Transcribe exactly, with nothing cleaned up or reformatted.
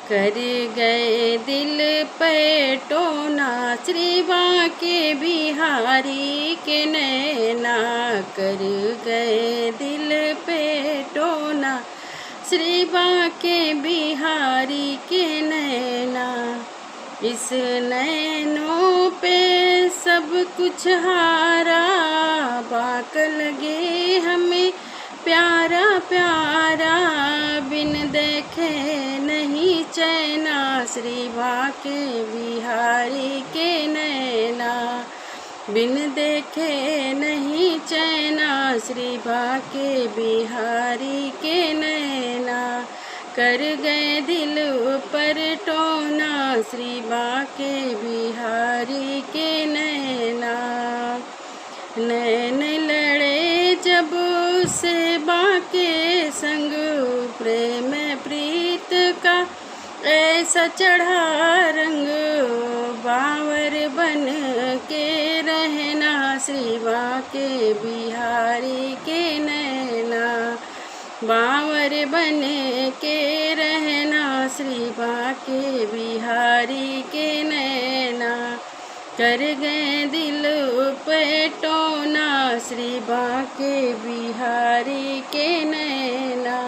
कर गए दिल पे टोना श्री बांके बिहारी के नैना, कर गए दिल पे टोना श्री बांके बिहारी के नैना। इस नैनों पे सब कुछ हारा, बांक लगे हमें प्यारा प्यारा। बिन देखे नहीं चैना श्री बांके बिहारी के नैना, बिन देखे नहीं चैना श्री बांके बिहारी के नैना। कर गए दिल पर टोना श्री बांके बिहारी के नैना। नैन लड़े जब से बांके संग, प्रेम प्रीत का ऐसा चढ़ा रंग। बांवर बन के रहना श्री बांके बिहारी के नैना, बांवर बन के रहना श्री बांके बिहारी के नैना। कर गए दिल पे टोना श्री बांके बिहारी के नैना।